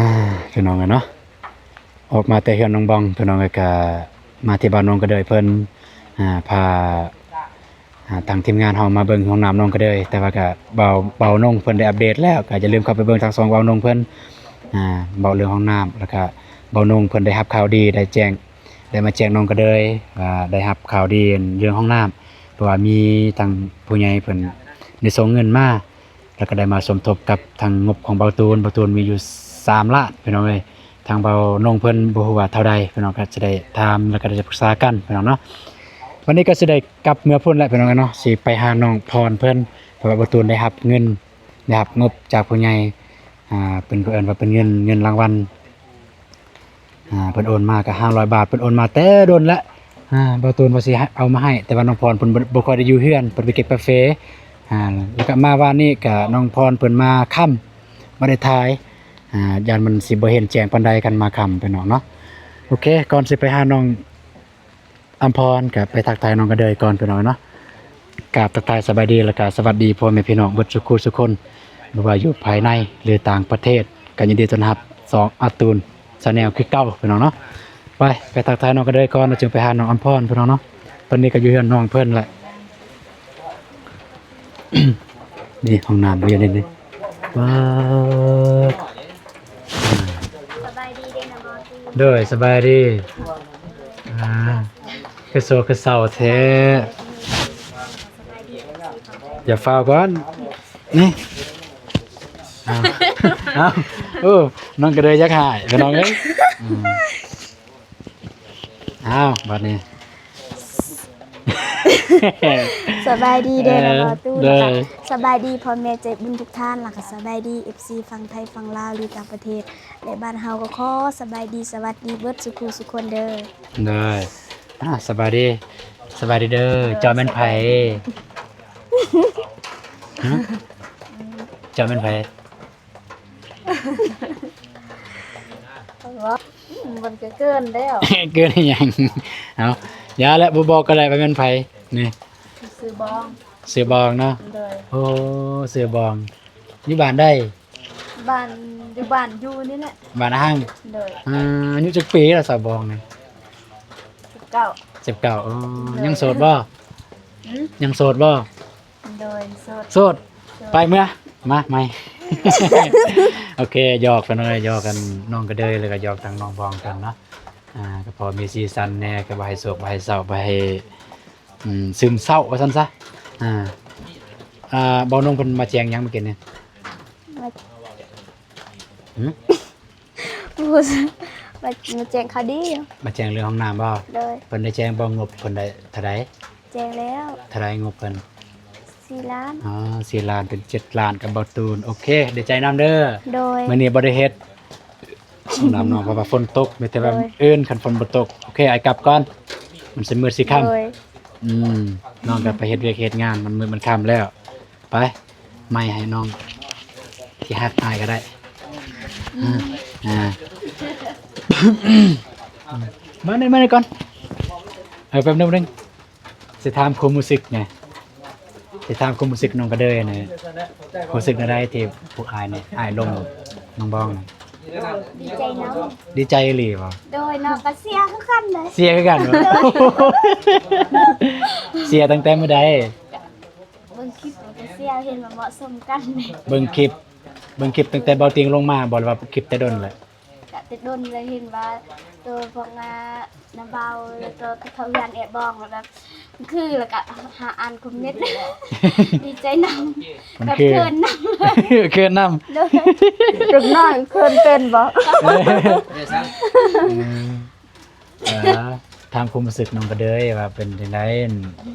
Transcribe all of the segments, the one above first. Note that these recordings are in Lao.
ອ່າ ພີ່ນ້ອງເອີຍເນາະ ອອກມາແຕ່ເຮືອນນ້ອງບອງ ພີ່ນ້ອງເອີຍ ກະມາທີ່ບ້ານນ້ອງກະເດີຍເພິ່ນ ອ່າ ພາ ອ່າ ທາງທີມງານເຮົາມາເບິ່ງຫ້ອງນ້ຳນ້ອງກະເດີຍ ແຕ່ວ່າກະເບົາ ເບົານົງເພິ່ນໄດ້ອັບເດດແລ້ວ ກະຢ່າລືມເຂົ້າໄປເບິ່ງທາງຊ່ອງເບົານົງເພິ່ນ ອ່າ ເວົ້າເລື່ອງຫ້ອງນ້ຳ ແລ້ວກະເບົານົງເພິ່ນໄດ້ຮັບຂ່າວດີ ໄດ້ແຈ້ງ ໄດ້ມາແຈ້ງນ້ອງກະເດີຍວ່າໄດ້ຮັບຂ່າວດີເລື່ອງຫ້ອງນ້ຳ ເພາະວ່າມີທາງຜູ້ໃຫຍ່ເພິ່ນໄດ້ສົ່ງເງິນມາ ແລ້ວກໍໄດ້ມາສົມທົບກັບທາງງົບຂອງເບົາຕູນ ເບົາຕູນມີຢູ່ສາມລ້ານ ພີ່ນ້ອງເອີຍ ທາງເບົານົງເພິ່ນບໍ່ຮູ້ວ່າເທົ່າໃດ ພີ່ນ້ອງກໍຈະໄດ້ຖາມ ແລ້ວກໍໄດ້ປຶກສາກັນ ພີ່ນ້ອງເນາະ ວັນນີ້ກໍຊິໄດ້ກັບເມືອພຸ້ນແຫຼະ ພີ່ນ້ອງເນາະ ຊິໄປຫານ້ອງພອນເພິ່ນ ເພາະວ່າເບົາຕູນໄດ້ຮັບເງິນ ໄດ້ຮັບງົບຈາກຜູ້ໃຫຍ່ ອ່າ ເພິ່ນກໍເອີ້ນວ່າເປັນເງິນ ເງິນລາງວັນ ອ່າ ເພິ່ນໂອນມາກໍຫ້າຮ້ອຍບາດ ເພິ່ນໂອນມາແຕ່ດົນແລ້ວ ອ່າ ເບົາຕູນວ່າຊິເອົາມາໃຫ້ ແຕ່ວ່ານ້ອງພອນເພິ່ນບໍ່ ບໍ່ຄ່ອຍໄດ້ຢູ່ເຮືອນ ເພິ່ນໄປເກັບກາເຟ ອ່າ ແລ້ວກໍມາວານນີ້ກໍນ້ອງພອນເພິ່ນມາຄ່ຳ ບໍ່ໄດ້ຖ່າຍ ອ່າ ຢ້ານມັນຊິບໍ່ເຫັນແຈ້ງປານໃດ ຄັນມາຄ່ຳ ພີ່ນ້ອງເນາະ ໂອເຄ ກ່ອນຊິໄປຫານ້ອງ ອຳພອນ ກໍໄປທັກທາຍນ້ອງກະເດີຍກ່ອນ ພີ່ນ້ອງເນາະ ກາບທັກທາຍສະບາຍດີ ແລ້ວກໍສະຫວັດດີພໍ່ແມ່ພີ່ນ້ອງເບິດສູ່ຄູ່ສູ່ຄົນ ບໍ່ວ່າຢູ່ພາຍໃນ ຫຼື ຕ່າງປະເທດ ກໍຍິນດີຕ້ອນຮັບຊ່ອງອາຕູນ Channel ຄືເກົ່າ ພີ່ນ້ອງເນາະ ໄປ ໄປທັກທາຍນ້ອງກະເດີຍກ່ອນ ແລ້ວຈຶ່ງໄປຫານ້ອງອຳພອນ ພີ່ນ້ອງເນາະ ຕອນນີ້ກໍຢູ່ເຮືອນນ້ອງເພິ່ນແຫຼະ ນີ້ຫ້ອງນ້ຳຢູ່ນີ້ ນີ້ ປາດ ສະບາຍດີເດ້ນ້ອງບອງ ໂດຍ ສະບາຍດີ ອ່າ ຄືໂສຄືເສົ້າແທ້ ສະບາຍດີ ຢ່າຟ້າວກ່ອນ ນີ້ ອ້າວ ອ້າວ ໂອ້ ນ້ອງກະເດີຍຢາກຫາຍ ພີ່ນ້ອງເອີຍ ອືມ ອ້າວ ບັດນີ້ ສະບາຍດີເດີ ເອີ ລະບໍ່ຕູ້ ໂດຍ ລະກະສະບາຍດີພໍ່ແມ່ໃຈບຸນທຸກທ່ານ ລະກະສະບາຍດີເອັຟຊີຝັ່ງໄທຝັ່ງລາວ ຫຼື ຕ່າງປະເທດ ແລະ ບ້ານເຮົາກໍຂໍສະບາຍດີສະຫວັດດີເບິດສູ່ຄູ່ສູ່ຄົນເດີ ໂດຍ ອ່າ ສະບາຍດີ ສະບາຍດີເດີ ເຈົ້າແມ່ນໃຜ? ຫຶ? ເຈົ້າແມ່ນໃຜ? ມັນກໍເກີນແລ້ວ ເກີນອີ່ຫຍັງ? ເອົາ ຢ່າແຫຼະ ບໍ່ບອກກໍໄດ້ວ່າແມ່ນໃຜ ນີ້ ຊື່ບອງ ຊື່ບອງເນາະ ໂດຍ ໂອ້ ຊື່ບອງ ຢູ່ບ້ານໃດ? ບ້ານ ຢູ່ບ້ານຢູ່ນີ້ແຫຼະ ບ້ານອາຮັງ ໂດຍ ອ່າ ອາຍຸຈັກປີແລ້ວສາວບອງນີ້? ສິບເກົ້າ ສິບເກົ້າ ໂອ້ ໂດຍ ຍັງໂສດບໍ່? ຫຶ? ຍັງໂສດບໍ່? ໂດຍ ໂສດ ໂສດ ໂສດ ໄປເມືອ ມາໃໝ່ ໂອເຄ ຫຍອກກັນເນາະ ຫຍອກກັນ ນ້ອງກະເດີຍ ແລ້ວກໍຫຍອກທາງນ້ອງບອງກັນເນາະ ອ່າ ກໍພໍມີສີສັນແດ່ ກໍບໍ່ໃຫ້ໂສກ ບໍ່ໃຫ້ເສົ້າ ບໍ່ໃຫ້ ອືມ ຊຶມເສົ້າວ່າຊັ້ນຊະ ອ່າ ອ່າ ເບົານົງເພິ່ນມາແຈ້ງຫຍັງມື້ກີ້ນີ້? ມາ ຫຶ? ມາ ມາແຈ້ງຂ່າວດີ ມາແຈ້ງເລື່ອງຫ້ອງນ້ຳບໍ່? ໂດຍ ເພິ່ນໄດ້ແຈ້ງບໍ່ ງົບເພິ່ນໄດ້ເທົ່າໃດ? ແຈ້ງແລ້ວ ເທົ່າໃດງົບເພິ່ນ? ສີ່ລ້ານ ອໍ ສີ່ລ້ານ ເປັນເຈັດລ້ານກັບເບົາຕູນ ໂອເຄ ດີໃຈນຳເດີ ໂດຍ ມື້ນີ້ບໍ່ໄດ້ເຮັດ ຫ້ອງນ້ຳນ້ອງ ເພາະວ່າຝົນຕົກ ມີແຕ່ວ່າ ໂດຍ ອື່ນ ຄັນຝົນບໍ່ຕົກ ໂອເຄ ອ້າຍກັບກ່ອນ ມັນຊິມືດຊິຄ່ຳ ໂດຍ ອືມ ນ້ອງກໍໄປເຮັດວຽກເຮັດງານ ມັນມືດມັນຄ່ຳແລ້ວ ໄປ ໃໝ່ໃຫ້ນ້ອງທີ່ຮັກອ້າຍກໍໄດ້ ອືມ ອ່າ ມານີ້ ມານີ້ກ່ອນ ເອີ ແປັບໜຶ່ງ ແປັບໜຶ່ງ ຊິຖາມຄວາມຮູ້ສຶກແດ່ ຊິຖາມຄວາມຮູ້ສຶກນ້ອງກະເດີຍນີ້ ຮູ້ສຶກແນວໃດທີ່ພວກອ້າຍນີ້ ອ້າຍລົມນ້ອງບອງນີ້? ດີໃຈນຳ ດີໃຈອີ່ຫຼີບໍ່? ໂດຍ ນ້ອງກໍເຊຍຄືກັນເລີຍ ເຊຍຄືກັນບໍ່? ເຊຍຕັ້ງແຕ່ມື້ໃດ? ເບິ່ງຄລິບກໍເຊຍ ເຫັນວ່າເໝາະສົມກັນ ເບິ່ງຄລິບ ເບິ່ງຄລິບຕັ້ງແຕ່ເບົາຕິງລົງມາບໍ່ ຫຼືວ່າຄລິບແຕ່ດົນແລ້ວ? ກະແຕ່ດົນແລ້ວ ເຫັນວ່າໂຕພວກນ້າ ນ້າເບົາ ແລ້ວໂຕທີ່ເຂົາເຮືອນແອບບອງ ແລ້ວແບບ ຄື ແລ້ວກະຫາອ່ານຄອມເມັນ ດີໃຈນຳ ແບບເຂີນນຳ ເຂີນນຳ ໂດຍ ເດັກນ້ອຍເຂີນເປັນບໍ່? ເອີ ເອີ ຖາມຄວາມຮູ້ສຶກນ້ອງກະເດີຍວ່າເປັນຈັ່ງໃດ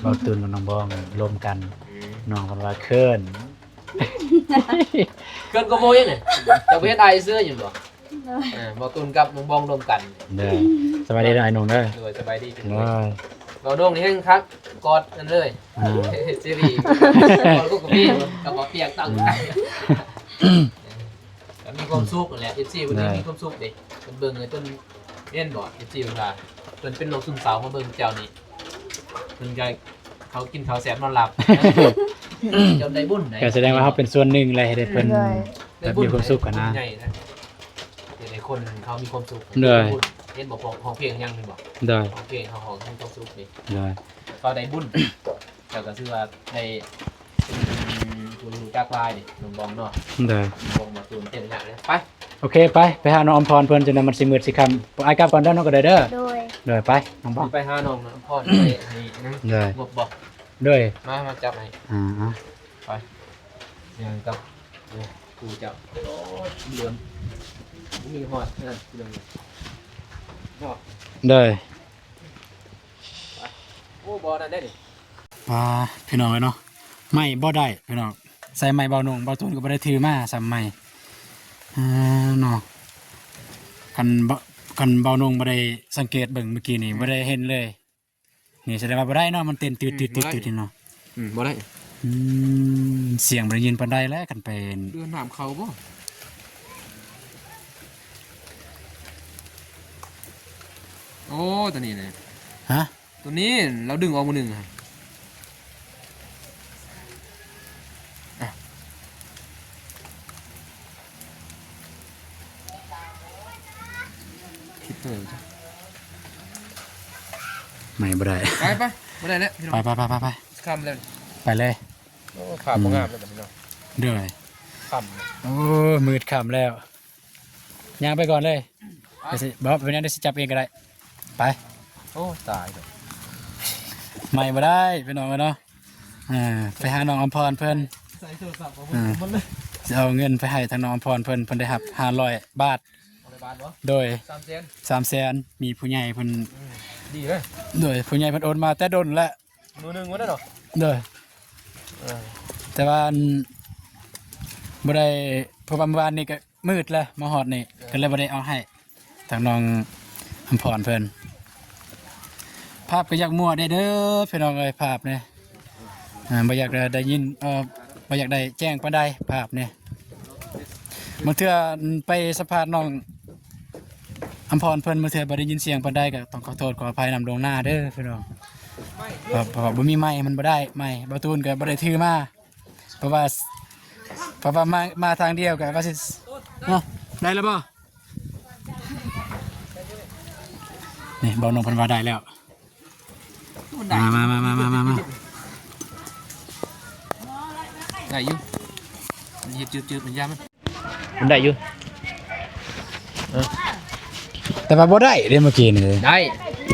ເບົາຕູນກັບນ້ອງບອງລົມກັນ ອືມ ນ້ອງເພິ່ນວ່າເຂີນ ເຂີນກໍບໍ່ເຮັດ ເຈົ້າບໍ່ເຮັດອາຍເສືອຢູ່ບໍ່? ໂດຍ ເອີ ເບົາຕູນກັບນ້ອງບອງລົມກັນ ໂດຍ ສະບາຍດີເດີອ້າຍນົງເດີ ໂດຍ ສະບາຍດີ ໂດຍ ເບົານົງນີ້ແຮ່ງຄັກ ກອດກັນເລີຍ ອ່າ ຊີຣີ ກອດກັບກະປີ ກັບບໍ່ປຽກເຕົ້າ ອ່າ ກໍມີຄວາມສຸກນັ້ນແຫຼະ ເອັຟຊີເພິ່ນ ໂດຍ ມີຄວາມສຸກເດ້ ເພິ່ນເບິ່ງໃຫ້ເພິ່ນ ແມ່ນບໍ່ ເອັຟຊີເພິ່ນວ່າ ເພິ່ນເປັນໂລກຊຶມເສົ້າ ມາເບິ່ງເຈົ້ານີ້ ເພິ່ນກໍ ເຂົາກິນເຂົ້າແຊບນອນຫຼັບ ເຈົ້າໄດ້ບຸນໄດ໋ ກໍສະແດງວ່າເຮົາເປັນສ່ວນໜຶ່ງແຫຼະ ເຮັດໃຫ້ເພິ່ນ ໂດຍ ແບບມີຄວາມສຸກຫັ້ນນະ ບຸນໃຫຍ່ນະ. ເຮັດໃຫ້ຄົນເຂົາມີຄວາມສຸກ. ໂດຍ. ເຫັນບໍ່ ຮ້ອງເພງຍັງແມ່ນບໍ່? ໂດຍ. ຮ້ອງເພງເຮົາ ເຮົາມີຄວາມສຸກນີ້. ໂດຍ. ເຂົາໄດ້ບຸນ ເຈົ້າກໍຖືວ່າໄດ້ ອືມ ຜູ້ຮູ້ຈັກຫຼາຍນີ້ ນ້ອງບອງເນາະ. ໂດຍ. ນ້ອງບອງມາຕູນເຕັມຍາກເລີຍ. ໄປ ໂອເຄ ໄປ ໄປຫານ້ອງອຳພອນເພິ່ນ ຈັ່ງໃດມັນຊິມືດຊິຄ່ຳ. ອ້າຍກັບກ່ອນເດີ້ ນ້ອງກໍໄດ້ເດີ. ໂດຍ. ໂດຍ. ໄປ ນ້ອງບອງ ໄປຫານ້ອງອຳພອນ ໄປໃຫ້ນະ. ໂດຍ. ງົບບໍ່? ໂດຍ. ມາ ມາຈັບໃຫ້. ອ່າ ໄປ ຍ່າງກັບ ເອີ ຜູ້ເຈົ້າ. ໂອ້ຍ ເຫຼືອນ ບໍ່ມີຮອດນັ້ນ ພີ່ນ້ອງເອີຍເນາະ. ໂດຍ. ໂອ້ ບໍ່ນັ້ນໄດ້ນີ້. ອ່າ ພີ່ນ້ອງເອີຍເນາະ ໄມ້ບໍ່ໄດ້ພີ່ນ້ອງ. ໃສ່ໄມ້ເບົານົງ ເບົາຕູນກໍບໍ່ໄດ້ຖືມາສ່ຳໄມ້. ອ່າ ເນາະ ຄັນ ຄັນເບົານົງບໍ່ໄດ້ສັງເກດເບິ່ງມື້ກີ້ນີ້ ບໍ່ໄດ້ເຫັນເລີຍ. ນີ້ສະແດງວ່າບໍ່ໄດ້ເນາະ ມັນເຕັ້ນຕຶດໆໆໆ ນີ້ເນາະ. ອືມ ບໍ່ໄດ້. ອືມ ສຽງບໍ່ໄດ້ຍິນປານໃດແຫຼະ ຄັນໄປ ເດືອນນ້ຳເຂົ້າບໍ່? ໂອ້ ຕົວນີ້ນະ. ຮະ? ຕົວນີ້ລາວດຶງອອກມື້ໜຶ່ງຫັ້ນ. ອ່ະ ຄິດເຕີ ໄມ້ບໍ່ໄດ້. ໄປໆ ບໍ່ໄດ້ແລ້ວພີ່ນ້ອງ. ໄປໆໆໆ ຄ່ຳແລ້ວ ໄປເລີຍ. ໂອ້ ພາບບໍ່ງາມແລ້ວບັດນີ້ເນາະ. ໂດຍ. ຄ່ຳ ໂອ້ ມືດຄ່ຳແລ້ວ. ຍ່າງໄປກ່ອນເລີຍ. ໄປ ດຽວຊິ ບໍ່ເປັນຫຍັງ ດຽວຊິຈັບເອງກໍໄດ້. ໄປ. ໂອ້ ຕາຍແລ້ວ ໄມ້ບໍ່ໄດ້ພີ່ນ້ອງເອີຍເນາະ. ອ່າ ໄປຫານ້ອງອຳພອນເພິ່ນ. ໃສ່ໂທລະສັບເອົາ ອ່າ ໝົດເລີຍ. ຊິເອົາເງິນໄປໃຫ້ທາງນ້ອງອຳພອນເພິ່ນ ເພິ່ນໄດ້ຮັບຫ້າຮ້ອຍບາດ. ຫ້າຮ້ອຍບາດບໍ່? ໂດຍ. ສາມແສນ ສາມແສນ ມີຜູ້ໃຫຍ່ເພິ່ນ. ອືມ ດີເດ້. ໂດຍ. ຜູ້ໃຫຍ່ເພິ່ນໂອນມາແຕ່ດົນແລ້ວ ມື້ໜຶ່ງພຸ້ນເນາະ. ໂດຍ. ເອີ ແຕ່ວ່າ ອັນ ບໍ່ໄດ້ ເພາະວ່າມື້ວານນີ້ກໍມືດແລ້ວ ມາຮອດນີ້ ເອີ ກໍເລີຍບໍ່ໄດ້ເອົາໃຫ້ທາງນ້ອງອຳພອນເພິ່ນ. ພາບກໍຢາກມົວໄດ້ເດີພີ່ນ້ອງເອີຍ ພາບນີ້. ອ່າ ບໍ່ຢາກໄດ້ຍິນ ເອີ ບໍ່ຢາກໄດ້ແຈ້ງປານໃດພາບນີ້. ບາງເທື່ອໄປສຳພາດນ້ອງອຳພອນເພິ່ນ ບາງເທື່ອບໍ່ໄດ້ຍິນສຽງປານໃດ ກໍຕ້ອງຂໍໂທດຂໍອະໄພນຳລ່ວງໜ້າເດີພີ່ນ້ອງ. ເພາະ ເພາະວ່າບໍ່ມີໄມ້ ມັນບໍ່ໄດ້ໄມ້ ເບົາຕູນກໍບໍ່ໄດ້ຖືມາ ເພາະວ່າ ເພາະວ່າມາ ມາທາງດຽວກໍວ່າຊິ ເນາະ. ໄດ້ແລ້ວບໍ່? ນີ້ ເບົານົງເພິ່ນວ່າໄດ້ແລ້ວ. ມັນໄດ້ ມາ ມາ ໄດ້ຢູ່ ມັນເຮັດຈືດໆ ມັນຢ່າມັນ ມັນໄດ້ຢູ່. ເອີ ແຕ່ວ່າບໍ່ໄດ້ເດ້ມື້ກີ້ນີ້. ໄດ້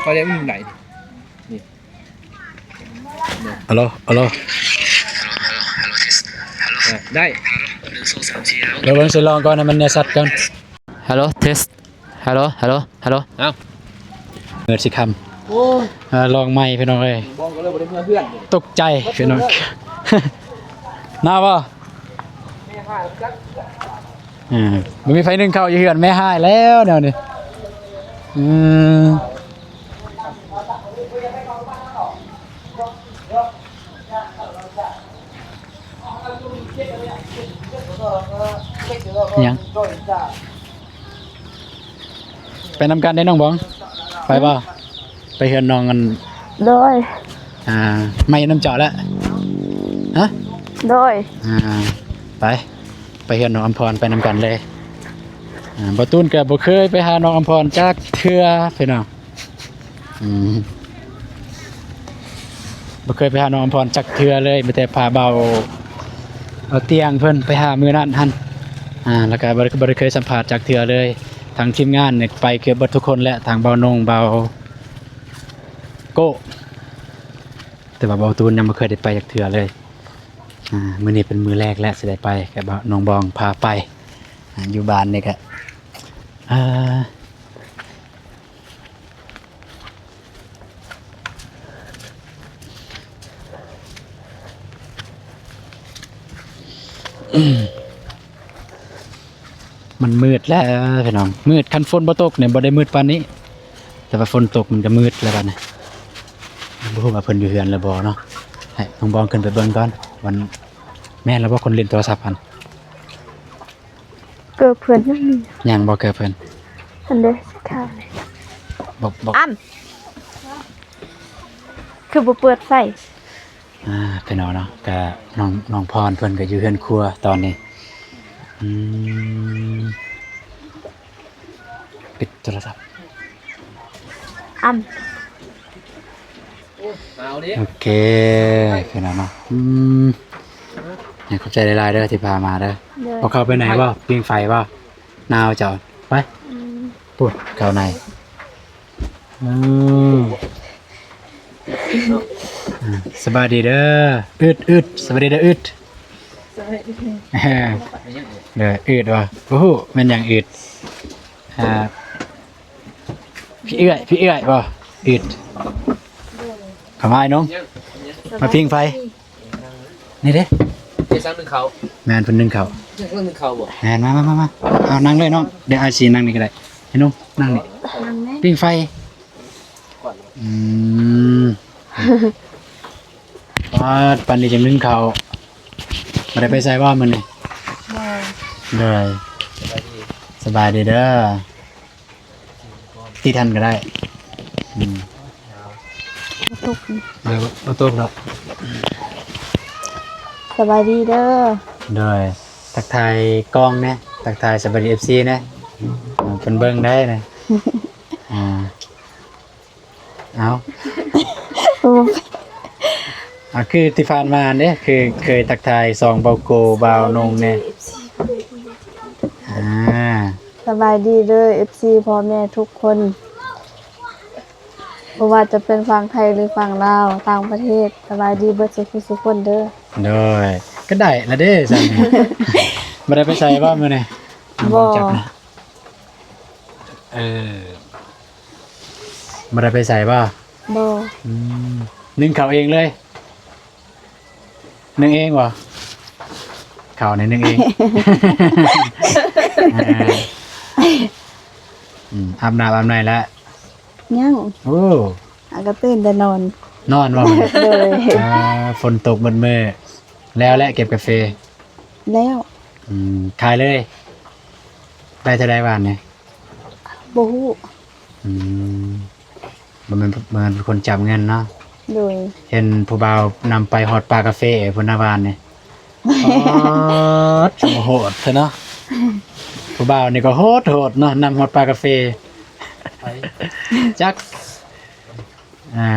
ຂ້ອຍໄດ້ ມັນໄດ້. ນີ້ ຮັລໂຫຼ ຮັລໂຫຼ ເອີ ໄດ້ ໜຶ່ງ ສອງ ສາມ ສີ່ ຫ້າ ເບິ່ງ ຊິລອງກ່ອນ ໃຫ້ມັນແນ່ຊັດກ່ອນ. ຮັລໂຫຼ ເທສ ຮັລໂຫຼ ຮັລໂຫຼ ຮັລໂຫຼ. ອ້າວ ມືດຊິຄ່ຳ. ໂອ້ຍ ເອີ ລອງໃໝ່ພີ່ນ້ອງເອີຍ. ບອງກໍເລີຍບໍ່ໄດ້ເມືອເຮືອນ ຕົກໃຈພີ່ນ້ອງ. ໜາວບໍ່? ແມ່ຫາຍຈັກ ອ່າ ບໍ່ມີໃຜໜຶ່ງເຂົ້າຢູ່ເຮືອນ ແມ່ຫາຍແລ້ວແນວນີ້. ອືມ ຫຍັງ? ໄປນຳກັນເດ້ນ້ອງບອງ ໄປບໍ່? ໄປເຮືອນນ້ອງອັນ ໂດຍ ອ່າ ມາເຮັດນຳເຈົ້າແລ້ວ ຮະ? ໂດຍ ອ່າ ໄປ ໄປເຮືອນນ້ອງອຳພອນ ໄປນຳກັນເລີຍ. ອ່າ ບ່າວຕູນກໍບໍ່ເຄີຍໄປຫານ້ອງອຳພອນຈັກເທື່ອພີ່ນ້ອງ. ອືມ ບໍ່ເຄີຍໄປຫານ້ອງອຳພອນຈັກເທື່ອເລີຍ ມີແຕ່ພາເບົາ ເອົາຕຽງເພິ່ນໄປຫາມື້ນັ້ນຫັ້ນ ອ່າ ແລ້ວກໍບໍ່ໄດ້ ບໍ່ໄດ້ເຄີຍສຳພາດຈັກເທື່ອເລີຍ. ທາງທີມງານນີ້ໄປເກືອບເບິດທຸກຄົນແລ້ວ ທາງບ່າວນົງ ບ່າວໂກ້ ແຕ່ວ່າບ່າວຕູນຍັງບໍ່ເຄີຍໄດ້ໄປຈັກເທື່ອເລີຍ. ອ່າ ມື້ນີ້ເປັນມື້ແລກແລ້ວ ຊິໄດ້ໄປ ກໍບ່າວ ນ້ອງບອງພາໄປ. ອ່າ ຢູ່ບ້ານນີ້ກໍ ອ່າ ມັນມືດແລ້ວພີ່ນ້ອງ ມືດ. ຄັນຝົນບໍ່ຕົກນີ້ບໍ່ໄດ້ມືດປານນີ້ ແຕ່ວ່າຝົນຕົກມັນກໍມືດແລ້ວບັດນີ້. ບໍ່ຮູ້ວ່າເພິ່ນຢູ່ເຮືອນແລ້ວບໍ່ເນາະ ໃຫ້ນ້ອງບອງຂຶ້ນໄປເບິ່ງກ່ອນ ມັນແມ່ນແລ້ວບໍ່ ຄົນຫຼິ້ນໂທລະສັບຫັ້ນ? ເກີບເພິ່ນຍັງມີ ຍັງບໍ່ເກີບເພິ່ນ? ອັນເດ ຂາວ ບໍ່ ບໍ່ ອ້ຳ ຄືບໍ່ເປີດໄຟ? ອ່າ ພີ່ນ້ອງເນາະ ກະນ້ອງ ນ້ອງພອນເພິ່ນກະຢູ່ເຮືອນຄົວຕອນນີ້. ອືມ ປິດໂທລະສັບ. ອຳ ໂອເຄ ຄືນັ້ນເນາະ. ອືມ ຂອບໃຈຫຼາຍໆເດີທີ່ພາມາເດີ. ໂດຍ ບໍ່ເຂົ້າໄປໃນບໍ່? ປີ້ງໄຟບໍ່? ໜາວເຈົ້າ. ໄປ ອືມ ພຸ້ນ ເຂົ້າໃນ. ອືມ ສະບາຍດີເດີ ອຶດ ອຶດ. ສະບາຍດີເດີ ອຶດ. ເດີ ອຶດວ່າ ບໍ່ຮູ້ແມ່ນຫຍັງອຶດ. ອ່າ ພີ່ເອື້ອຍ ພີ່ເອື້ອຍບໍ່? ອຶດ. ເຂົ້າມາ ອ້າຍໜຸ່ມ ມາພິງໄຟ. ນີ້ເດ້ ເດ ສັ່ງໜຶ່ງເຂົ້າ. ແມ່ນ ເພິ່ນໜຶ່ງເຂົ້າ. ສັ່ງໜຶ່ງເຂົ້າບໍ່? ແມ່ນ ມາ ມາ ມາ ມາ. ເອົາ ນັ່ງເລີຍນ້ອງ ດຽວອ້າຍຊິນັ່ງນີ້ກໍໄດ້. ອ້າຍໜຸ່ມ ນັ່ງນີ້ ປີ້ງໄຟ. ອືມ ປາດ ປານນີ້ຈັ່ງໜຶ່ງເຂົ້າ. ບໍ່ໄດ້ໄປໃສບໍ່ມື້ນີ້? ບໍ່. ໂດຍ ສະບາຍດີເດີ. ຕິດຫັ້ນກໍໄດ້. ອືມ ບໍ່ຕົກ ເອີ ບໍ່ຕົກດອກ. ສະບາຍດີເດີ. ໂດຍ ທັກທາຍກ້ອງແດ່ ທັກທາຍສະບາຍດີເອັຟຊີແດ່. ເອີ ເພິ່ນເບິ່ງໄດ້ນະ. ອ່າ ເອົາ ອາ ຄືທີ່ຜ່ານມາເດ້ ຄືເຄີຍທັກທາຍສອງເບົາໂກ ບ່າວນົງແດ່. ອ່າ ສະບາຍດີເດີ ເອັຟຊີ ພໍ່ແມ່ທຸກຄົນ ບໍ່ວ່າຈະເປັນຝັ່ງໄທ ຫຼື ຝັ່ງລາວ ຕ່າງປະເທດ ສະບາຍດີເບິດສູ່ຜູ້ສູ່ຄົນເດີ. ໂດຍ ກໍໄດ້ລະເດ້ຊັ້ນ. ບໍ່ໄດ້ໄປໃສບໍ່ມື້ນີ້? ບໍ່. ເອີ ບໍ່ໄດ້ໄປໃສບໍ່? ບໍ່. ອືມ ໜຶ້ງເຂົ້າເອງເລີຍ? ໜຶ້ງເອງບໍ່? ເຂົ້ານີ້ໜຶ້ງເອງ. ເອີ ອືມ ອາບນ້ຳອາບໃນແລ້ວ? ຍັງ. ໂອ້ ອາ ກໍຕື່ນແຕ່ນອນ. ນອນບໍ່? ໂດຍ. ອ່າ ຝົນຕົກໝົດມື້. ແລ້ວແຫຼະ ເກັບກາເຟ? ແລ້ວ. ອືມ ຂາຍເລີຍ? ໄດ້ເທົ່າໃດວານນີ້? ບໍ່ຮູ້. ອືມ ບໍ່ແມ່ນ ບໍ່ແມ່ນເປັນຄົນຈັບເງິນເນາະ? ໂດຍ. ເຫັນຜູ້ບ່າວນຳໄປຮອດປ່າກາເຟພຸ້ນນະວານນີ້. ໂຫດ ໂຫດແທ້ເນາະ. ຜູ້ບ່າວນີ້ກໍໂຫດ ໂຫດເນາະ ນຳຮອດປ່າກາເຟ. ຈັກ ອ່າ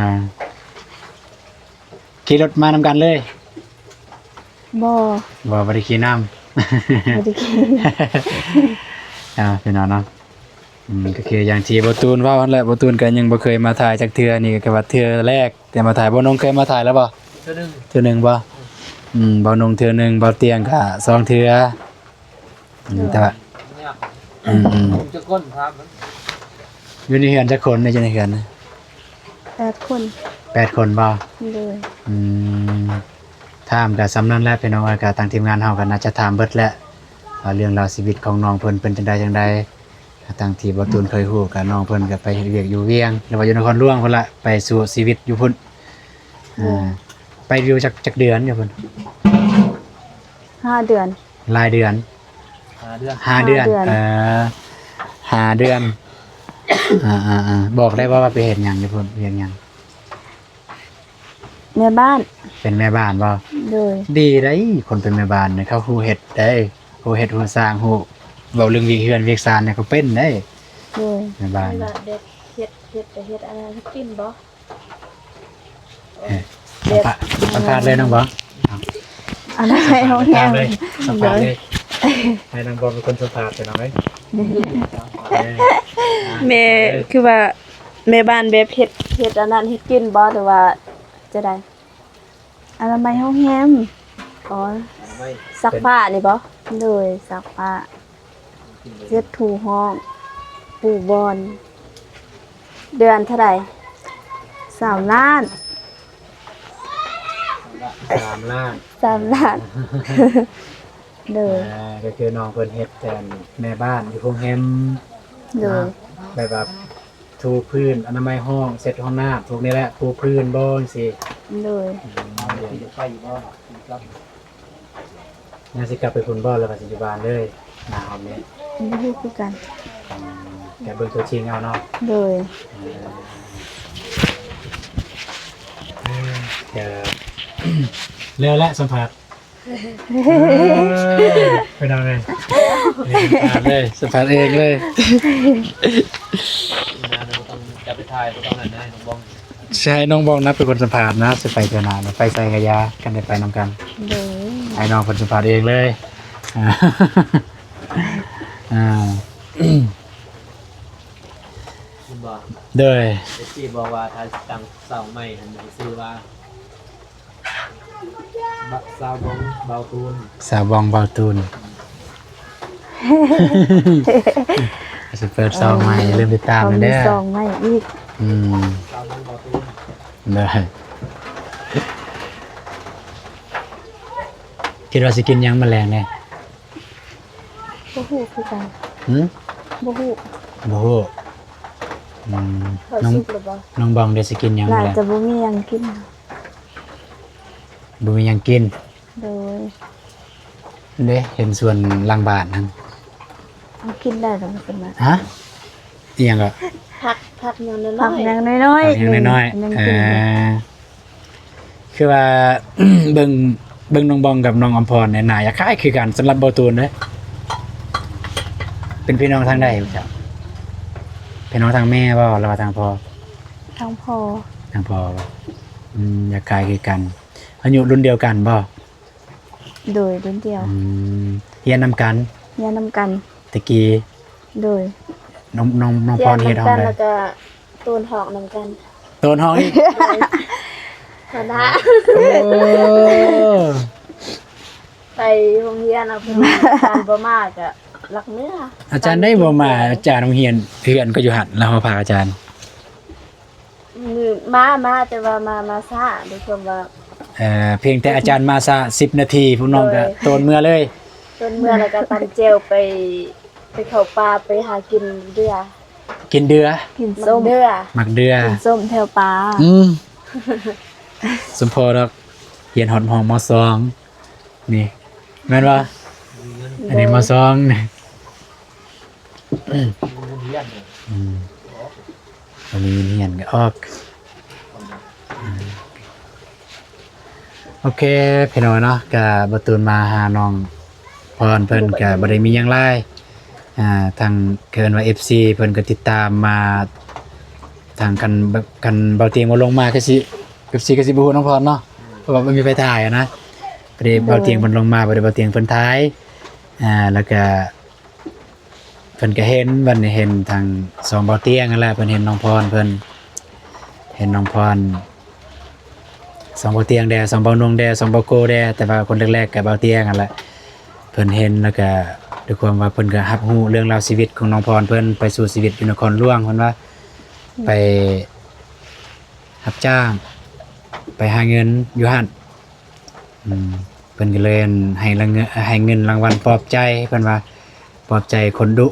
ຂີ່ລົດມານຳກັນເລີຍ? ບໍ່. ບໍ່ ບໍ່ໄດ້ຂີ່ນຳ. ບໍ່ໄດ້ຂີ່. ອ່າ ພີ່ນ້ອງເນາະ ອືມ ກໍຄືຢ່າງທີ່ບ່າວຕູນເວົ້າຫັ້ນແຫຼະ ບ່າວຕູນກໍຍັງບໍ່ເຄີຍມາຖ່າຍຈັກເທື່ອ ນີ້ກໍວ່າເທື່ອແລກ ແຕ່ມາຖ່າຍ. ບ່າວນົງເຄີຍມາຖ່າຍແລ້ວບໍ່? ເທື່ອໜຶ່ງ. ເທື່ອໜຶ່ງບໍ່? ອືມ ບ່າວນົງເທື່ອໜຶ່ງ ບ່າວຕຽງກໍສອງເທື່ອ. ອືມ ແຕ່ວ່າ ອືມໆ ຈັກຄົນຖາມມັນ ຢູ່ໃນເຮືອນຈັກຄົນ? ຢູ່ໃນເຮືອນນະ ແປດຄົນ. ແປດຄົນບໍ່? ໂດຍ. ອືມ ຖາມກໍສ່ຳນັ້ນແຫຼະພີ່ນ້ອງເອີຍ ກໍທາງທີມງານເຮົາກໍໜ້າຈະຖາມເບິດແຫຼະ ວ່າເລື່ອງລາວຊີວິດຂອງນ້ອງເພິ່ນເປັນຈັ່ງໃດຈັ່ງໃດ. ທາງທີ່ບ່າວຕູນເຄີຍຮູ້ ກໍນ້ອງເພິ່ນກໍໄປເຮັດວຽກຢູ່ວຽງ ຫຼືວ່າຢູ່ນະຄອນຫຼວງພຸ້ນລະ ໄປສູ່ຊີວິດຢູ່ພຸ້ນ. ໂດຍ. ອ່າ ໄປຢູ່ຈັກ ຈັກເດືອນຢູ່ພຸ້ນ? ຫ້າເດືອນ. ຫຼາຍເດືອນ? ຫ້າເດືອນ. ຫ້າເດືອນ. ຫ້າເດືອນ. ເອີ ຫ້າເດືອນ. ອ່າໆໆ ບອກໄດ້ບໍ່ວ່າໄປເຮັດຫຍັງຢູ່ພຸ້ນ? ວຽກຫຍັງ? ແມ່ບ້ານ. ເປັນແມ່ບ້ານບໍ່? ໂດຍ. ດີໄດ໋ ຄົນເປັນແມ່ບ້ານນີ້ ເຂົາຮູ້ເຮັດໄດ໋ ຮູ້ເຮັດຮູ້ສ້າງ ຮູ້ເວົ້າເລື່ອງວຽກເຮືອນວຽກຊານນີ້ ເຂົາເປັນໄດ໋. ໂດຍ. ແມ່ບ້ານ ແບບເຮັດ ເຮັດ ເຮັດອັນນັ້ນກິນບໍ່? ເອີ ສຳພາດ ສຳພາດເລີຍນ້ອງບອງ. ອັນນັ້ນໃຫ້ເຮົາແຮງເລີຍ ສຳພາດເລີຍ. ໃຫ້ນ້ອງບອງເປັນຄົນສຳພາດເດີນ້ອງເອີຍ. ແມ່ ຄືວ່າແມ່ບ້ານແບບເຮັດ ເຮັດອັນນັ້ນເຮັດກິນບໍ່ ຫຼືວ່າຈັ່ງໃດ? ອະນາໄມຫ້ອງແຮມ. ອໍ ຊັກຜ້ານີ້ບໍ່? ໂດຍ ຊັກຜ້າ. ເຮັດຖູຫ້ອງ ປູບ່ອນ. ເດືອນເທົ່າໃດ? ສາມລ້ານ. ສາມລ້ານ. ສາມລ້ານ. ໂດຍ. ອ່າ ກໍຄືນ້ອງເພິ່ນເຮັດແຕ່ແມ່ບ້ານຢູ່ໂຮງແຮມ. ໂດຍ. ແບບວ່າ ຖູພື້ນ ອະນາໄມຫ້ອງ ເຊັດຫ້ອງນ້ຳ ພວກນີ້ແຫຼະ ປູພື້ນບໍ່ ຈັ່ງຊີ້. ໂດຍ. ອືມ ຍັງຊິກັບໄປພຸ້ນບໍ່ ຫຼືວ່າຊິຢູ່ບ້ານເລີຍ ໜ້າຮອບນີ້? ບໍ່ຮູ້ຄືກັນ. ອືມ ແຕ່ເບິ່ງຕົວຈິງເອົາເນາະ. ໂດຍ. ເອີ ແລ້ວແຫຼະ ສຳພາດ. ເອີ ໄປນຳເລີຍ ສຳພາດເອງເລີຍ ສຳພາດເອງເລີຍ ບໍ່ຕ້ອງຈັບໄປຖ່າຍ ບໍ່ຕ້ອງນັ້ນນະ ນ້ອງບອງ ຊິໃຫ້ນ້ອງບອງນະເປັນຄົນສຳພາດນະ ຊິໄປເທື່ອໜ້າ ໄປໃສກະຢ່າ ຄັນໄດ້ໄປນຳກັນ ໂດຍ ໃຫ້ນ້ອງເພິ່ນສຳພາດເອງເລີຍ ອ່າ ອ່າ ແມ່ນບໍ່? ໂດຍ ເອັຟຊີບອກວ່າຖ້າຕັ້ງຊ່ອງໃໝ່ຫັ້ນໃຫ້ຊື່ວ່າ ບະ ຊາວບອງເບົາຕູນ ຊາວບອງເບົາຕູນ ຊິເປີດຊ່ອງໃໝ່ ເອີ ຢ່າລືມຕິດຕາມແດ່ເດີ ຊ່ອງໃໝ່ອີກ ອືມ ຊາວບອງເບົາຕູນ ໂດຍ ຄິດວ່າຊິກິນຫຍັງມື້ແລງນີ້? ບໍ່ຮູ້ຄືກັນ ຫື? ບໍ່ຮູ້ ບໍ່ຮູ້ ອືມ ເຂົ້າສຸກແລ້ວບໍ່? ນ້ອງ ນ້ອງບອງເດ ຊິກິນຫຍັງ? ໜ້າຈະບໍ່ມີຫຍັງກິນ ບໍ່ມີຫຍັງກິນ ໂດຍ ເດ້ ເຫັນສວນຫຼັງບ້ານຫັ້ນ ເອົາກິນໄດ້ແລ້ວ ມັນເປັນຫຍັງ? ຮະ? ອີຫຍັງກໍ? ຜັກ ຜັກຫຍັງນ້ອຍໆ ຜັກຫຍັງນ້ອຍໆ ຜັກຫຍັງນ້ອຍໆ ເອີ ຄືວ່າ ເບິ່ງ ເບິ່ງນ້ອງບອງກັບນ້ອງອຳພອນນີ້ ໜ້າຈະຄ້າຍຄືກັນ ສຳລັບເບົາຕູນເດ້ ເປັນພີ່ນ້ອງທາງໃດເຈົ້າ? ພີ່ນ້ອງທາງແມ່ບໍ່ ຫຼືວ່າທາງພໍ່? ທາງພໍ່ ທາງພໍ່ບໍ່? ອືມ ຈະຄ້າຍຄືກັນ ອາຍຸລຸ້ນດຽວກັນບໍ່? ໂດຍ ລຸ້ນດຽວ ອືມ ຮຽນນຳກັນ ຮຽນນຳກັນ ແຕ່ກີ້ ໂດຍ ນ້ອງ ນ້ອງ ນ້ອງພອນເຮັດຫ້ອງໃດ? ຮຽນນຳກັນ ແລ້ວກະໂຕນຫ້ອງນຳກັນ ໂຕນຫ້ອງອີກ ໂດຍ ຫັ້ນນະ ໂອ້ ໄປໂຮງຮຽນເອົາເພິ່ນ ອາຈານບໍ່ມາກະລັກເມືອ ອາຈານໄດ້ບໍ່ມາ ອາຈານໂຮງຮຽນ ເຮືອນກໍຢູ່ຫັ້ນ ແລ້ວເຮົາພາອາຈານ ມື້ມາ ມາ ແຕ່ວ່າມາ ມາຊ້າ ດ້ວຍຄວາມວ່າ ເອີ ພຽງແຕ່ອາຈານມາຊ້າສິບນາທີ ພວກນ້ອງກໍ ໂດຍ ໂຕນເມືອເລີຍ ໂຕນເມືອ ແລ້ວກໍຕຳແຈ່ວໄປ ໄປເຂົ້າປ່າ ໄປຫາກິນເດື່ອ ກິນເດື່ອ ກິນສົ້ມ ໝາກເດື່ອ ໝາກເດື່ອ ກິນສົ້ມແຖວປ່າ ອືມ ສົມພໍດອກ ຮຽນຮອດຫ້ອງ ມໍສອງ ນີ້ ແມ່ນບໍ່? ອັນນີ້ ໂດຍ ມໍສອງ ນີ້ ອືມ ບໍ່ມີເງິນຮຽນກໍອອກ ອືມ ໂອເຄ ພີ່ນ້ອງເນາະ ກະບໍ່ຕູນມາຫານ້ອງພອນເພິ່ນ ກະບໍ່ໄດ້ມີຫຍັງຫຼາຍ ອ່າ ທາງ ເອີ້ນວ່າ ເອັຟຊີ ເພິ່ນກໍຕິດຕາມມາ ທາງ ຄັນ ຄັນເບົາຕຽງບໍ່ລົງມາ ຄືຊິ ເອັຟຊີ ຄືຊິບໍ່ຮູ້ນ້ອງພອນເນາະ ເພາະວ່າບໍ່ມີໃຜຖ່າຍຫັ້ນນະ ພໍດີ ໂດຍ ເບົາຕຽງເພິ່ນລົງມາ ພໍດີເບົາຕຽງເພິ່ນຖ່າຍ ອ່າ ແລ້ວກະ ເພິ່ນກໍເຫັນ ບັດນີ້ເຫັນທາງສອງເບົາຕຽງຫັ້ນແຫຼະ ເພິ່ນເຫັນນ້ອງພອນເພິ່ນ ເຫັນນ້ອງພອນ ສອງເບົາຕຽງແດ່ ສອງເບົານົງແດ່ ສອງເບົາໂກແດ່ ແຕ່ວ່າຄົນແລກໆກໍເບົາຕຽງຫັ້ນແຫຼະ ເພິ່ນເຫັນ ແລ້ວກໍດ້ວຍຄວາມວ່າເພິ່ນກໍຮັບຮູ້ເລື່ອງລາວຊີວິດຂອງນ້ອງພອນເພິ່ນ ໄປສູ້ຊີວິດຢູ່ນະຄອນຫຼວງ ເພິ່ນວ່າ ອືມ ໄປຮັບຈ້າງ ໄປຫາເງິນຢູ່ຫັ້ນ ອືມ ເພິ່ນກໍເລີຍໃຫ້ລາງ ໃຫ້ເງິນລາງວັນປອບໃຈ ເພິ່ນວ່າ ປອບໃຈຄົນດຸ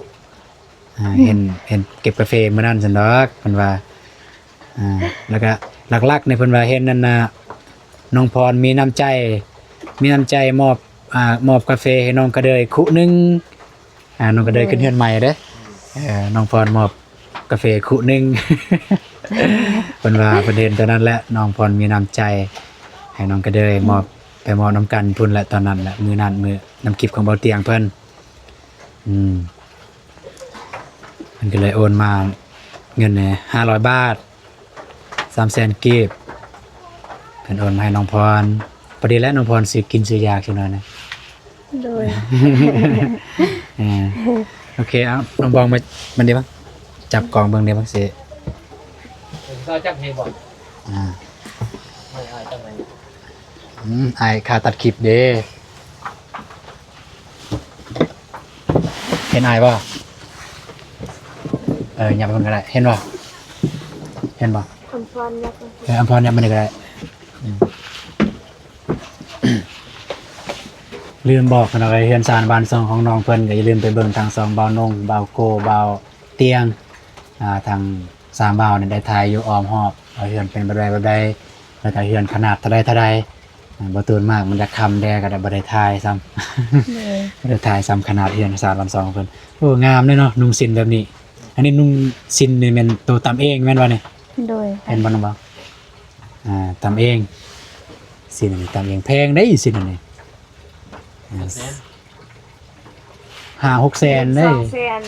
ອ່າ ເຫັນ ເຫັນເກັບກາເຟມື້ນັ້ນຊັ້ນດອກ ເພິ່ນວ່າ ອ່າ ແລ້ວກະຫຼັກໆນີ້ເພິ່ນວ່າເຫັນນັ້ນນະ ນ້ອງພອນມີນ້ຳໃຈ ມີນ້ຳໃຈມອບ ອ່າ ມອບກາເຟໃຫ້ນ້ອງກະເດີຍຄຸໜຶ່ງ ອ່າ ນ້ອງກະເດີຍ ໂດຍ ຂຶ້ນເຮືອນໃໝ່ເດ້ ເອີ ນ້ອງພອນມອບກາເຟຄຸໜຶ່ງ ເພິ່ນວ່າເພິ່ນເຫັນຕອນນັ້ນແຫຼະ ນ້ອງພອນມີນ້ຳໃຈ ໃຫ້ນ້ອງກະເດີຍ ອືມ ມອບ ໄປມອບນຳກັນພຸ້ນແຫຼະ ຕອນນັ້ນແຫຼະ ມື້ນັ້ນ ມື້ນຳຄລິບຂອງເບົາຕຽງເພິ່ນ ອືມ ເພິ່ນກໍເລີຍໂອນມາເງິນແດ່ຫ້າຮ້ອຍບາດ ສາມແສນກີບ ເພິ່ນໂອນມາໃຫ້ນ້ອງພອນ ພໍດີແຫຼະ ນ້ອງພອນຊື້ກິນຊື້ຢາຈັກໜ້ອຍນະ ໂດຍ ເອີ ໂອເຄ ເອົາ ນ້ອງບອງມາ ມັນເດບັງ ຈັບກອງເບິ່ງເດບັງຊິ ເຈົ້າຈັບໃຫ້ບໍ່? ອ່າ ໃຫ້ອ້າຍຈັບໃຫ້ ອືມ ອ້າຍຂ້າຕັດຄລິບເດ້. ເຫັນອ້າຍບໍ່? ເອີ ຫຍັບໄປເບິ່ງກໍໄດ້ ເຫັນບໍ່? ເຫັນບໍ່? ອຳພອນຫຍັບ ເອີ ອຳພອນຫຍັບມານີ້ກໍໄດ້ ອືມ ລືມບອກເນາະ ເຮືອນຊານບ້ານຊ່ອງຂອງນ້ອງເພິ່ນ ກໍຢ່າລືມໄປເບິ່ງທັງຊ່ອງບ່າວນົງ ບ່າວໂກ ບ່າວຕຽງ ອ່າ ທັງ ສາມບ່າວນີ້ໄດ້ຖ່າຍຢູ່ອ້ອມຮອບວ່າເຮືອນເປັນແບບໃດແບບໃດ ແລ້ວກະເຮືອນຂະໜາດເທົ່າໃດເທົ່າໃດ ອາ ບໍ່ຕູນມາກ ມັນຢາກຄ່ຳແດ່ ກໍໄດ້ບໍ່ໄດ້ຖ່າຍຊ້ຳ ໂດຍ ບໍ່ໄດ້ຖ່າຍຊ້ຳຂະໜາດເຮືອນຊານບ້ານຊ່ອງເພິ່ນ. ໂອ້ ງາມເດ້ເນາະ ນຸ່ງສິ້ນແບບນີ້. ອັນນີ້ນຸ່ງສິ້ນນີ້ແມ່ນໂຕຕຳເອງແມ່ນບໍ່ນີ້? ໂດຍ ແມ່ນບໍ່ນ້ອງບ່າວ? ອ່າ ຕຳເອງ ສິ້ນອັນນີ້ຕຳເອງ ແພງເດ້ສິ້ນອັນນີ້. ຫ້າຫົກແສນເດ້ ສອງແສນ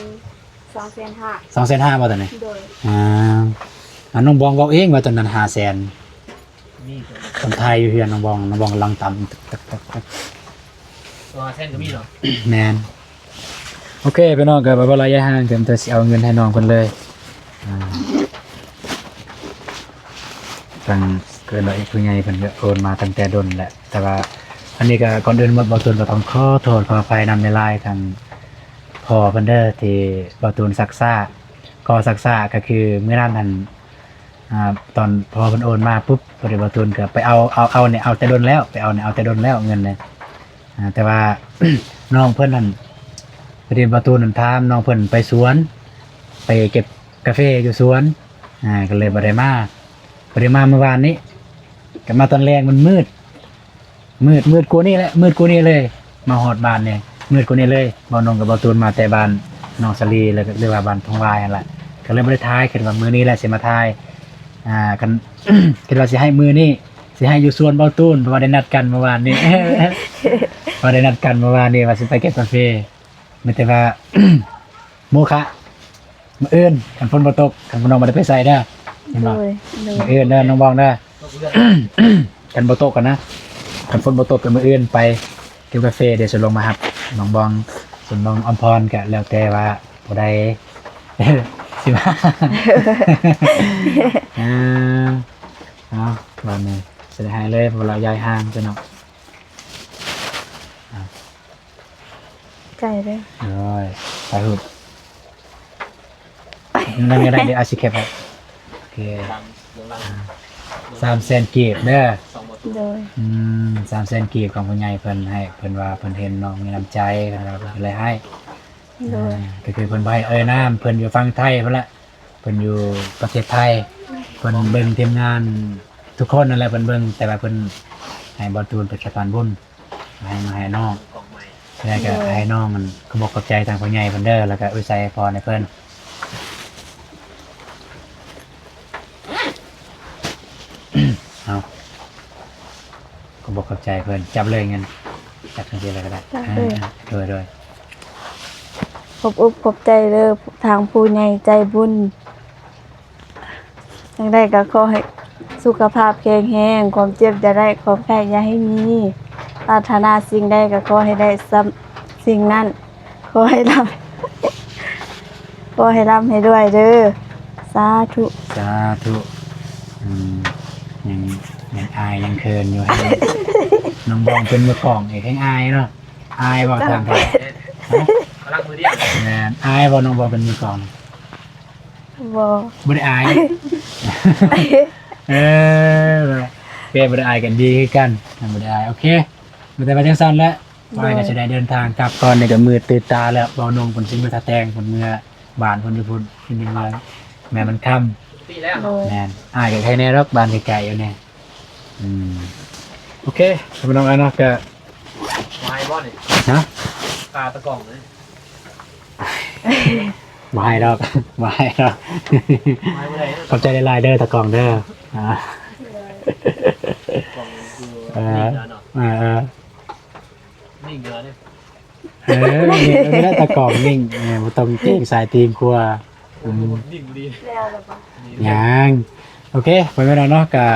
ສອງແສນຫ້າ ສອງແສນຫ້າບໍ່ຕອນນີ້? ໂດຍ ອ່າ ອັນນ້ອງບອງເວົ້າເອງວ່າຕອນນັ້ນຫ້າແສນ ມີຕົວ ຄົນໄທຢູ່ເຮືອນນ້ອງບອງ ນ້ອງບອງກຳລັງຕຳ ໂຕຫ້າແສນກໍມີເນາະ ແມ່ນ. ໂອເຄ ພີ່ນ້ອງ ກໍບໍ່ຫຼາຍຢ່າຍຫ່າງ ເຕີມແຕ່ຊິເອົາເງິນໃຫ້ນ້ອງເພິ່ນເລີຍ ອ່າ ທາງເກີນວ່າເອກຜູ້ໃຫຍ່ເພິ່ນກໍໂອນມາຕັ້ງແຕ່ດົນແຫຼະ ແຕ່ວ່າອັນນີ້ກໍກ່ອນອື່ນໝົດ ບ່າວຕູນກໍຕ້ອງຂໍໂທດຂໍອະໄພນຳຫຼາຍໆ ທາງພໍ່ເພິ່ນເດີ ທີ່ບ່າວຕູນຊັກຊ້າ ກໍຊັກຊ້າ ກໍຄືມື້ນັ້ນຫັ້ນ ອ່າ ຕອນພໍ່ເພິ່ນໂອນມາປຸບ ພໍດີບ່າວຕູນກໍໄປເອົາ ເອົາ ເອົານີ້ເອົາແຕ່ດົນແລ້ວ ໄປເອົານີ້ເອົາແຕ່ດົນແລ້ວເງິນນະ ອ່າ ແຕ່ວ່າ ນ້ອງເພິ່ນນັ້ນ ພໍດີບ່າວຕູນນັ້ນຖາມນ້ອງເພິ່ນໄປສວນ ໄປເກັບກາເຟຢູ່ສວນ ອ່າ ກໍເລີຍບໍ່ໄດ້ມາ ບໍ່ໄດ້ມາມື້ວານນີ້ ກໍມາຕອນແລງມັນມືດ ມືດ ມືດກວ່ານີ້ແຫຼະ ມືດກວ່ານີ້ເລີຍ ມາຮອດບ້ານນີ້ ມືດກວ່ານີ້ເລີຍ ບ່າວນົງກັບບ່າວຕູນມາແຕ່ບ້ານໜອງສາລີ ແລ້ວກໍ ຫຼືວ່າບ້ານທົ່ງວາຍຫັ້ນລະ ກໍເລີຍບໍ່ໄດ້ຖ່າຍ ຄິດວ່າມື້ນີ້ແຫຼະຊິມາຖ່າຍ ອ່າ ຄັນ ຄິດວ່າຊິໃຫ້ມື້ນີ້ ຊິໃຫ້ຢູ່ສວນບ່າວຕູນ ເພາະວ່າໄດ້ນັດກັນມື້ວານນີ້ ເພາະວ່າໄດ້ນັດກັນມື້ວານນີ້ວ່າຊິໄປເກັບກາເຟ ມີແຕ່ວ່າ ໂມຄະ ມື້ອື່ນ ຄັນຝົນບໍ່ຕົກ ຄັນນ້ອງບໍ່ໄດ້ໄປໃສເດີ ເຫັນບໍ່? ໂດຍ ໂດຍ ມື້ອື່ນເດີນ້ອງບອງເດີ ຄັນບໍ່ຕົກຫັ້ນນະ ຄັນຝົນບໍ່ຕົກກໍມື້ອື່ນໄປເກັບກາເຟ ດຽວຊິລົງມາຮັບນ້ອງບອງ ສ່ວນນ້ອງອຳພອນກໍແລ້ວແຕ່ວ່າຜູ້ໃດຊິມາ ເອີ ເອົາ ບາດນີ້ຊິໄດ້ໃຫ້ເລີຍ ເພາະວ່າລາວຍ້າຍຫ້າງຊະເນາະ ໃກ້ເດີ ໂອ້ຍ ຖ່າຍຮູບ ນັ້ນກໍໄດ້ເດີ ອາຊິແຄບ ໂອເຄ ສາມແສນກີບເດີ ໂດຍ ອືມ ສາມແສນກີບຂອງຜູ້ໃຫຍ່ເພິ່ນໃຫ້ ເພິ່ນວ່າເພິ່ນເຫັນນ້ອງມີນ້ຳໃຈ ເພິ່ນກໍເລີຍໃຫ້ ໂດຍ ອ່າ ກໍຄືເພິ່ນບໍ່ໃຫ້ເອີ່ຍນາມ ເພິ່ນຢູ່ຝັ່ງໄທພຸ້ນລະ ເພິ່ນຢູ່ປະເທດໄທ ເພິ່ນເບິ່ງທີມງານທຸກຄົນນັ້ນແຫຼະ ເພິ່ນເບິ່ງ ແຕ່ວ່າເພິ່ນໃຫ້ບ່າວຕູນເປັນສະພານບຸນ ໃຫ້ມາໃຫ້ນ້ອງ ແລ້ວກໍໃຫ້ນ້ອງນັ້ນຂອບອົກຂອບໃຈທາງຜູ້ໃຫຍ່ເພິ່ນເດີ ແລ້ວກໍອວຍໄຊພອນໃຫ້ເພິ່ນ ເອົາ ຂອບອົກຂອບໃຈເພິ່ນ ຈັບເລີຍເງິນ ຈັບຈັ່ງຊີ້ເລີຍກໍໄດ້ ຈັບເລີຍ ອ່າ ໂດຍ ໂດຍ ຂອບອົກຂອບໃຈເດີ ທາງຜູ້ໃຫຍ່ໃຈບຸນ ຈັ່ງໃດກໍຂໍໃຫ້ສຸຂະພາບແຂງແຮງ ຄວາມເຈັບຢ່າໄດ້ ຄວາມໄຂ້ຢ່າໃຫ້ມີ ປາດຖະໜາສິ່ງໃດກໍຂໍໃຫ້ໄດ້ສ່ຳສິ່ງນັ້ນ ຂໍໃຫ້ລ່ຳ ຂໍໃຫ້ລ່ຳໃຫ້ລວຍເດີ ສາທຸ ສາທຸ ອືມ ຍັງ ຍັງອາຍ ຍັງເຂີນຢູ່ ໃຫ້ນ້ອງບອງເປັນມືກອງອີກ ແຮ່ງອາຍເນາະ ອາຍບໍ່ ຖາມແທ້ ກຳລັງມືດຽວ ແມ່ນ ອາຍບໍ່ ນ້ອງບອງເປັນມືກອງ? ບໍ່ ບໍ່ໄດ້ອາຍ ເອີ ແມ່ນ ບໍ່ໄດ້ອາຍກັນດີຄືກັນ ບໍ່ໄດ້ອາຍ ໂອເຄ ມີແຕ່ວ່າຈັ່ງຊັ້ນແຫຼະ ຂ້ອຍກໍຊິໄດ້ເດີນທາງກັບກ່ອນ ນີ້ກໍມືດຕື່ນຕາແລ້ວ ບ່າວນົງເພິ່ນຊິເມືອທ່າແຕ່ງ ເພິ່ນເມືອບ້ານເພິ່ນຢູ່ພຸ້ນ ເພິ່ນຢູ່ເມືອງ ແມ່ນມັນຄ່ຳ ແມ່ນ ອ້າຍກໍໃກ້ແດ່ດອກ ບ້ານໄກໆຢູ່ນີ້ ອືມ ໂອເຄ ພີ່ນ້ອງເອີຍເນາະ ກໍ ບໍ່ໃຫ້ບໍ່ນີ້ ຮະ ປາຕະກອງນີ້ ບໍ່ໃຫ້ດອກ ບໍ່ໃຫ້ດອກ ບໍ່ໃຫ້ບໍ່ໄດ້ ຂອບໃຈຫຼາຍໆເດີຕາກ້ອງເດີ ອ່າ ເອີ ເອີ ເອີ ເອີ ຕາກ້ອງນິ່ງ ເອີ ບໍ່ຕ້ອງເກງສາຍຕີງຂົວ ອືມ ຍັງ ໂອເຄ ໄປແມ່ນແລ້ວເນາະ ກະ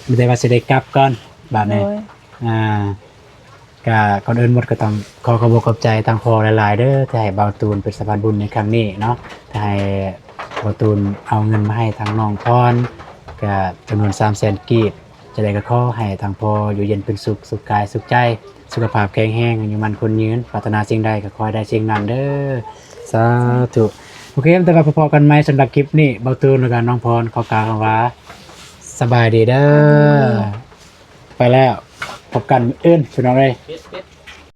ມີແຕ່ວ່າຊິໄດ້ກັບກ່ອນບາດນີ້ ໂດຍ ອ່າ ກະກ່ອນອື່ນໝົດກໍຕ້ອງຂໍຂອບອົກຂອບໃຈທາງພໍ່ຫຼາຍໆເດີ ທີ່ໃຫ້ບ່າວຕູນເປັນສະພານບຸນໃນຄັ້ງນີ້ເນາະ ທີ່ໃຫ້ບ່າວຕູນເອົາເງິນມາໃຫ້ທາງນ້ອງພອນ ກະຈຳນວນສາມແສນກີບ ຈັ່ງໃດກໍຂໍໃຫ້ທາງພໍ່ຢູ່ເຢັນເປັນສຸກ ສຸກກາຍສຸກໃຈ ສຸຂະພາບແຂງແຮງ ອາຍຸໝັ້ນຂວັນຍືນ ປາດຖະໜາສິ່ງໃດກໍຂໍໃຫ້ໄດ້ສິ່ງນັ້ນເດີ ສາທຸ ໂອເຄ ແຕ່ວ່າພໍ້ກັນໃໝ່ ສຳລັບຄລິບນີ້ ບ່າວຕູນ ແລ້ວກໍນ້ອງພອນ ຂໍກ່າວຄຳວ່າ ສະບາຍດີເດີ. ໄປແລ້ວ ພົບກັນມື້ອື່ນພີ່ນ້ອງເອີຍ.